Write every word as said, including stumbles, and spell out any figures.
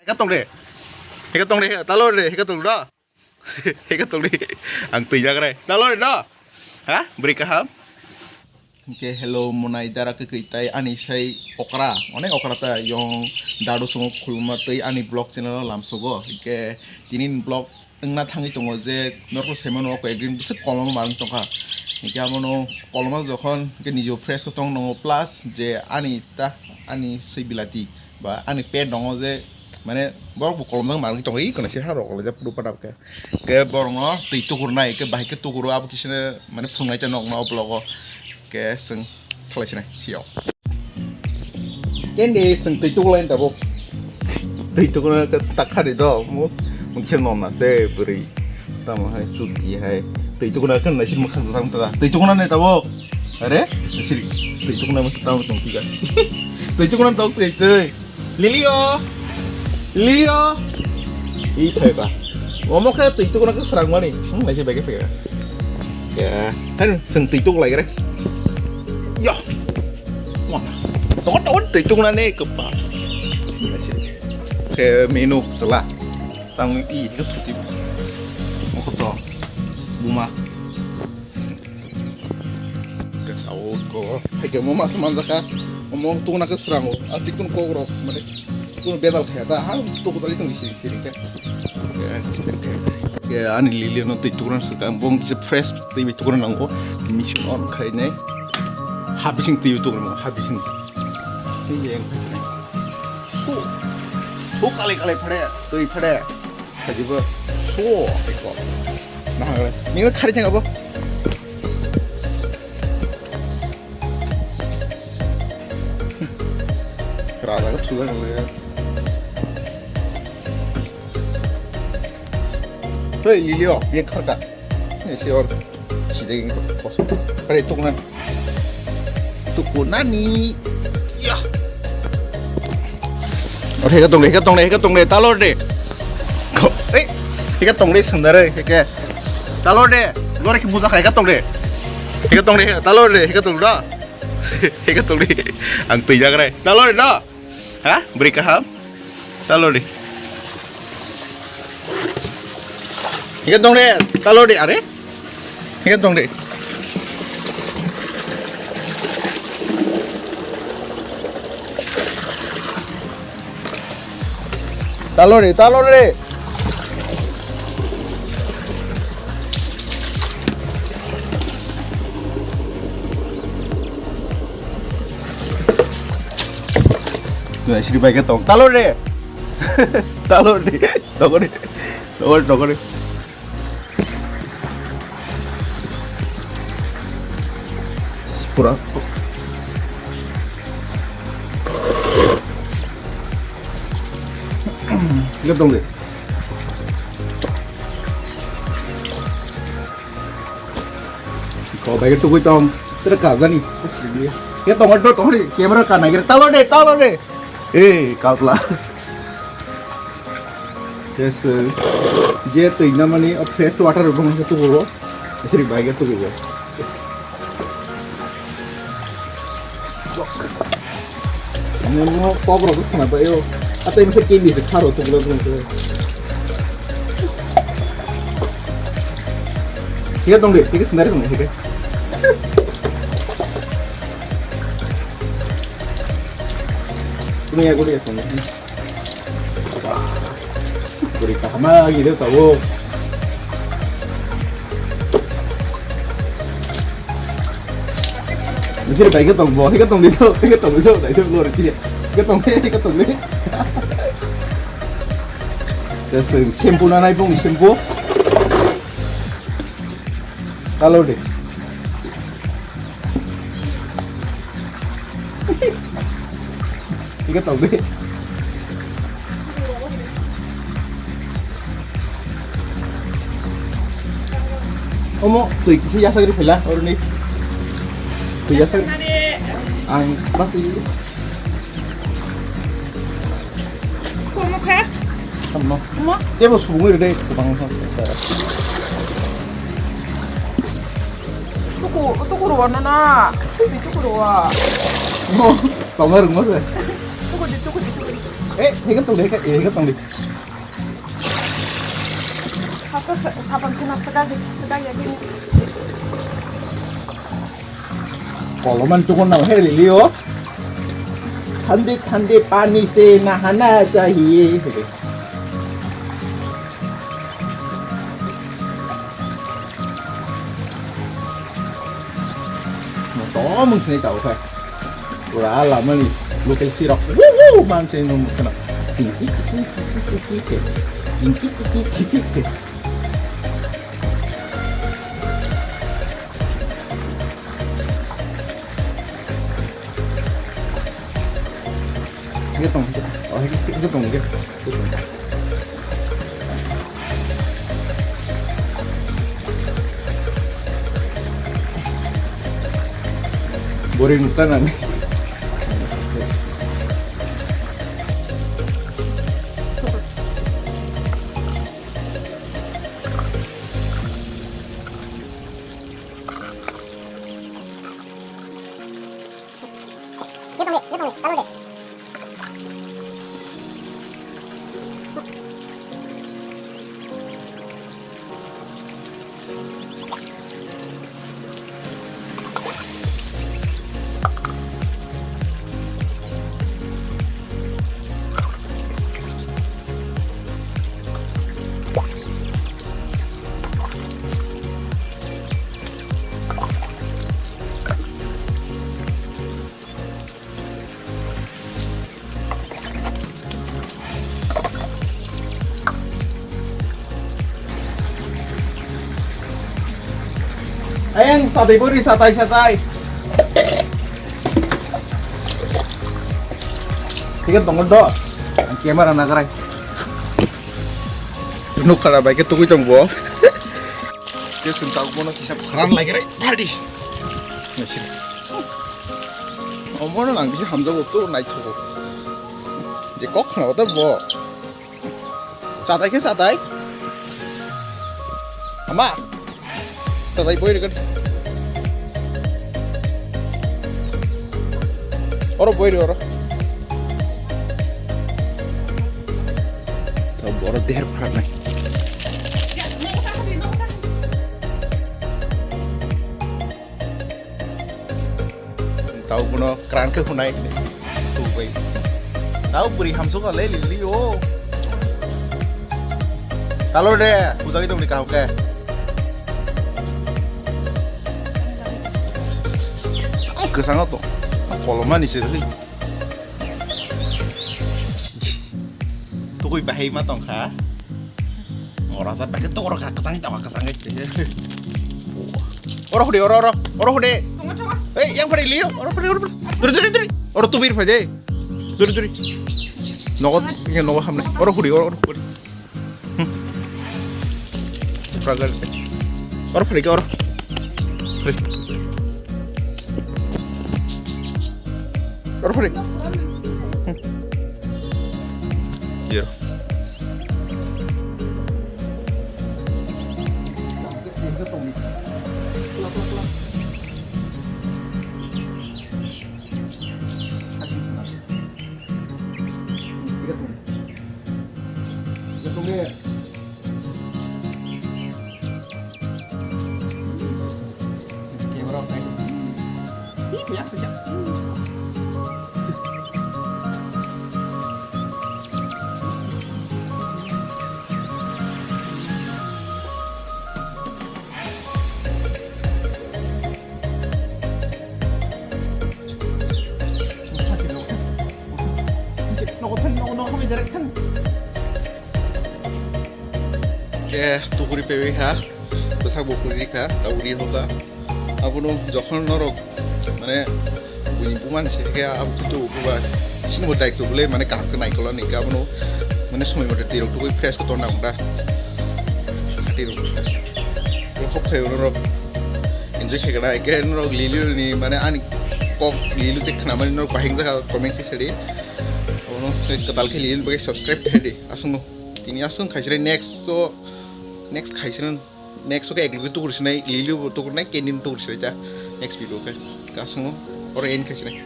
Heka tong de. Heka tong de, talo de, heka tong do. Heka tong de. Ang twi jak re. Talo de do. Ha? Bri kaham. Hingke hello monai dara kwkwi tai ani sai okra. Onek okra ta yong dadu songo khuluma tei ani vlog channel o lamsogo. Hingke tinin vlog wngna thangwi tongo je norok sai mano koi ekdin bwswk koloma manwi tongkha. Hingke abono koloma jokhon hingke nijo fresh khe tong nongo plus je ani ta ani sei bilati ba ani pet dongo je mane borok bo kolomjak manwi tongo iko naisir harok kolai jak puru pada khe. Hingke borokno twi tukurnai hingke bahai khe tukuro abo kisino mane phungnai ta nokno o vlog o hingke chwng thalai sinai phiyok. Kendi seng twi tuklai tabuk. Twi tukna ke takha di do, mu, mungkin nonna se beri. Tamo hai chuti hai. Twi tukna kan nasi makhang sang ta. Twi tukna ne tabuk. Are, nasi twi tukna mas tamo tong tiga. Twi tukna tok twi twi. Lilio. Lilio. I phai ba. Omo khe twi tukna ke serang mani. Hmm, nasi bege phai. Ya, kan seng twi tuklai gre. Yo. Wah, tongo, tongo, twi tuknani kwpa. Khe menu sela. Tang i, i, i, i. Mokho to. Buma. Khe sao ko. Hai khe mo mas manjaka. Mo tungna khe srango. Ati kun ko ro, mane. Kuno bedal khe ta ha to ko tali tong siri siri te. Ke ani lili no tei tukran saka bong kisa fresh tei bi tukran nango. Mission on khai ne. Ha bising tei bi tukran ha bising. Tei yang khai ne. So. So kale kale phade tei phade. Haji ba. So ko. Nah, ni khari jang abo. Rada ka thuda ngale ya. Hei, Lilio, biya kharka. Ni si or. Si degi to kos. Kare tukna. Tukunani. Ya. Heka tong de, heka tong de, heka tong de, talo de. Ko, eh, heka tong de sendare, heka. Talo de, lore ki buja heka tong de. Heka tong de, talo de, heka tong da. Heka tong de. Ang twi jak re. Talo de da. Ha? Beri kaham. Talo de. Heka tong de, talo de, are? Heka tong de. Talo de, talo de. Sri bai ke tong. Talo de. Talo de. Tokore. Tokore, tokore. Pura. Ini dong deh. Kau baik tu kau tong. Terus kau ni. Ini tong ada tong ni. Kamera kan lagi. Talo de, talo de. Eh, kau telah. Yes, sir. Je twi namani o fresh water rok bong tukugo. Siri bai ge tukugo. Nemo pok rok khana bai o. Atai mese kemi se kharo tukugo tukugo. Hiya tong de, hiya sendari tong de, hiya. Ini ya gue lihat tong. Beri kahama gitu tau. Masih ada baiknya tong bo, ini tong itu, ini tong itu, nah itu keluar sini. Ini tong ini, ini tong ini. Terus shampoo nanai pun shampoo. Kalau deh. Tiga tahun deh. Omo, tui kisi yasa gini pula, orang ni. Tui yasa. Ang masih. Komo kha? Komo. Komo? Ebo subung iri deh, kubang. Tuku, tuku ruwa na na. Tuku, tuku ruwa. No, tonga rung masa. Tuku di, tuku di, tuku di. Eh, heke tong de, heke, heke tong de. Hasto sa-, sabon kena sedai de, sedai ya gini. Koloman chukon nang he lili o. Thandi thandi pani se nahana chahiye. Motom wng sinai tabuk khe. Pura lamani local sirok. Woo woo! Mang se nung kheno. Tingki tiki tiki tiki ke. Tingki tiki tiki ke. Hingke tong, hingke tong, oh, hingke, hingke tong, hingke. Boring tanang. Ayang, satai bori, satai, satai. Tiket tongol do. Camera nagarai. Nuk khara bai ke tugui tong bo. Ke sung tau bono kisa pharan lagi rai. Party. Omono nang bisi hamjago to naithogo. Je kok khna wata bo. Chatai khe chatai. Ama. Chatai boi rwgwt. Oro boi rw oro. To boro der phranai. Tau bono kran khe hunai. Tubai. Tau buri hamsok le lili o. Talo de, pujagi dong ni kaham ke. Ang kwsang o to. Kolomani se ri. Tugui bahai ma tong kha. Ora sa pakai tong ora kha, kesang tong kha, kesang. Ora hudi, ora, ora, ora hudi. Tunggu, tunggu. Eh, yang pada liyo, ora pada, ora pada. Duri, duri, duri. Ora tubir pada. Duri, duri. Nogo, ya nogo hamne. Ora hudi, ora, ora hudi. Hmm. Pragal. Ora pada, ora. Ora pada. Hmm. Iya. Ke tukuri pewi kha, bwsak bo kuri kha, ta uri hoka. Abono jokhon norok mane buini buman se khe abo khe to buba sini bo daitw bole mane kaham khe naikol ani ka abono mane somoi mote tirok tugui fresh khe tonna unda. Tirok. Hok khayo norok. Enjoy khe gana, eke norok Liliu ni, mane, ani kok Liliu te khna mani norok bahing jaga comment khe sadi. Abono kwtal khe Liliu bagwi subscribe khe di. Aswk no. Tini aswk khaisre next so, next khaisre, next so khe ek logi tukur sinai, Liliu bo tukur nai, Candy no tukur sinai ta. Next video khe. Aswk no. Oro end khaisre.